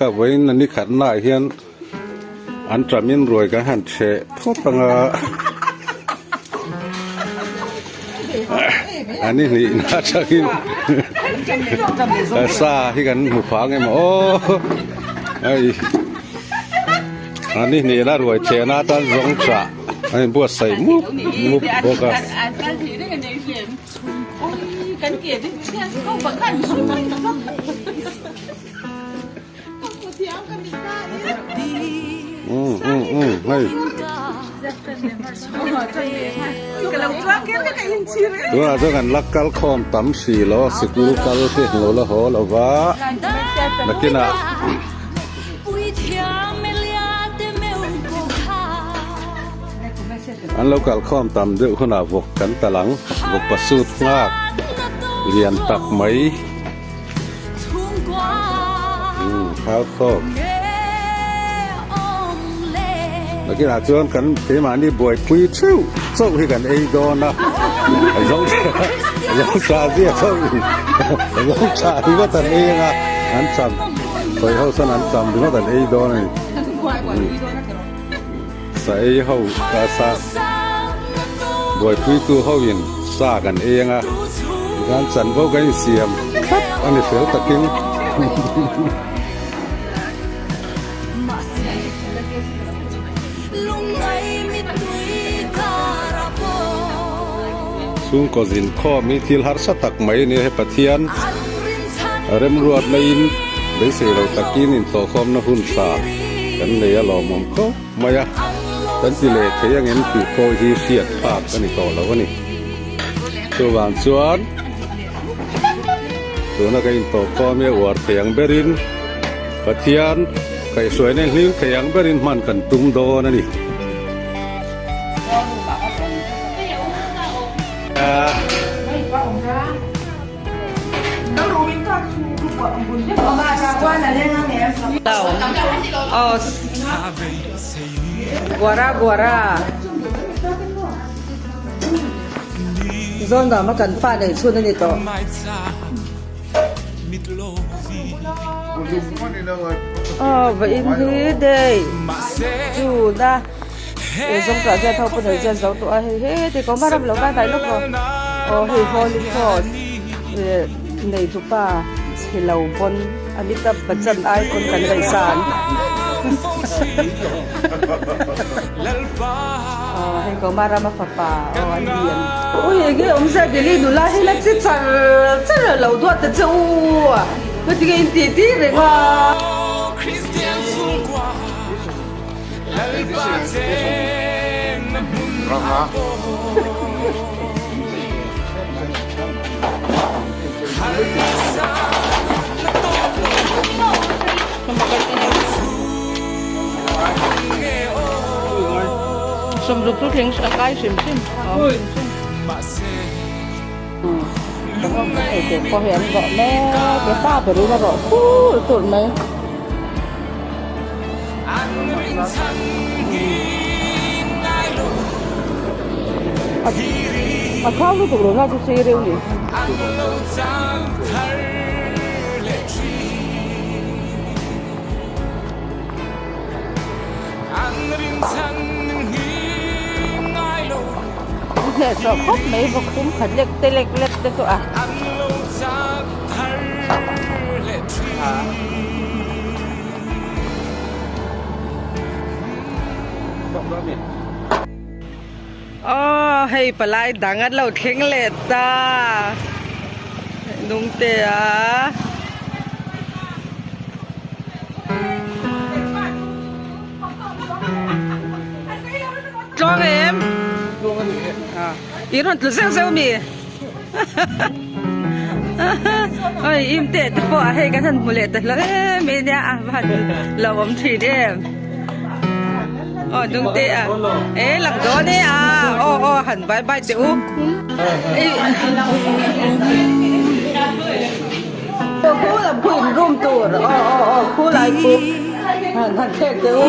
a, vawiin a ni khatnaah hian an ṭamin ruai kan han chheh phawt ang a, a ni hnihna aṭangin sa hi kan hmu phah ang em aw hei a ni hnihna ruai chhehna atan zawng chah a inbuatsaih mup mup bawk a. Um um um hei tunah chuan kan la kal khawm tam si lo sikul kal te lo la haw lo va nakinah An lo kalkhawm tam deuh hunah vawk kan tal ang, vawk pasut nghak lian tak mai umm khau khawk. Nakinah chuan kan keimahni buaipui theuh chauh hi kan ei dawn a, zawng zawng tha zia chauh zawng tha ringawt an ei anga an cham sawi ho sawn an cham ringawt an ei dawn a ni. Sa ei ho ka sa buaipuitu ho in sa kan ei anga tikhan chanvo kan insiam thlap a ni fel takin. Chhungkaw zin khawm hi thil harsa tak mai a ni a, he Pathian remruatna in beisei lo takin intawhkhawmna hun tha kan nei a lawmawm khawp. mai a, kan ti leh thei ang em tih pawh hi hriat phak a ni tawh lo a ni. Chuvang chuan tuna ka intawh khawm hi a uar thei ang berin Pathian kaihhruaina hlim thei ang berin hman kan tum dawn a ni. Guara guara Zawn dam a kan fa nei chhun a ni tawh. Aw va in hi dei chun a e zawng tah hian ho pawh nei chian zo tawh a hei he ti ko maram lo vai vai lawk aw aw hei holy cross eh nei tupa chhe lo pawn Amitabh Bachchan ai pawn kan ngaihsan aw hei ko maram a fapa aw an lian ui enge awm zia Delhi nula hi la che char char a lo duat ta che u a hetiang in tih tir reng a. Sawmruk chu thleng a kai hrim hrim hei te pawh hi an rawh mek a pa berin a rawh tur tur mai. A khau lutuk lo na chu sei reuh ni. Hnehsawh khawp mai vawk pum khat lek te lek lek te chu a. Aw hei palai dang an lo thleng leh ta nung te a. Tlawng em? I rawn tlu zeuh zeuh mi? Oi im te te pawh a hei kan han hmu leh ta hle mai nia a va han lo awm thin em. Aw nung te a e lang dawn e a aw aw han bye bye teh u. Khu lam khu in room tur aw aw aw khu lai khu han han thlek teh u.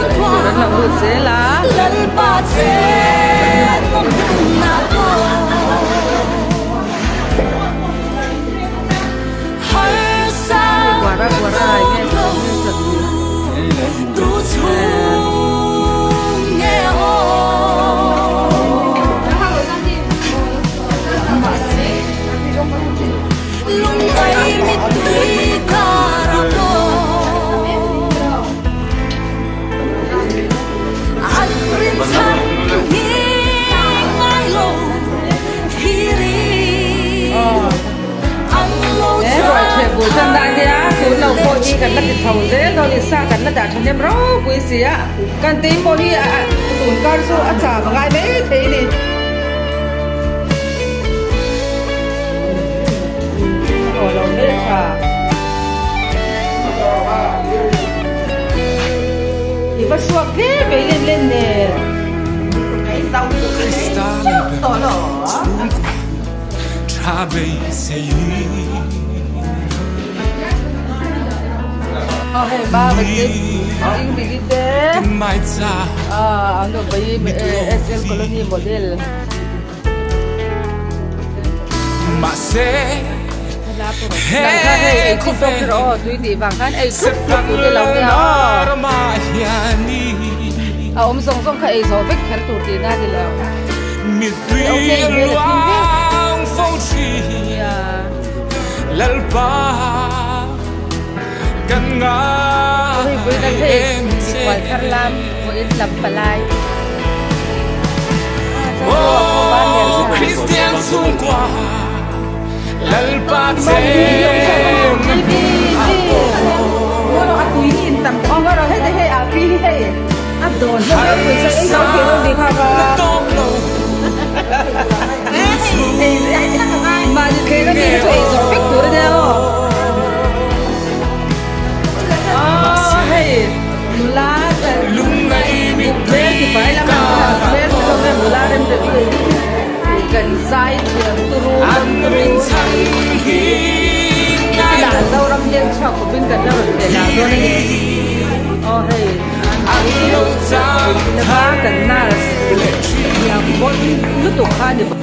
Eitur an lo lut zel a. Guara guara enge chutney. He ruai theh bul tan dan nia tun lo pawh hi kan la ti chho zel dawn in sa kan la dah thahnem ropui si a kan tei pawh hi a tun kar chu a cham a ngai mai thei a ni. Aw lo hmel tha. I va suak hle mai len len nen. Aw hei ba va te ding bigi te ah ano bai SL colony model. Dang kha hei ei thuk tawk hi rawh aw tui tih vang khan ei thuk thuk tur te lo nia aw a awm zawng zawng kha ei zawh vek kher tur tihna a ni lo okay hmel a thim viau nia. Hei pui dang hei mikhual thar lam vawiin lam palai. Kan zai thiam turu ram turu lah Zoram hian chhuak khawpin kan la rawn ve lah dawn a ni. Aw hei lova kan nurse thiam bawk lutuk kha a ni bawk.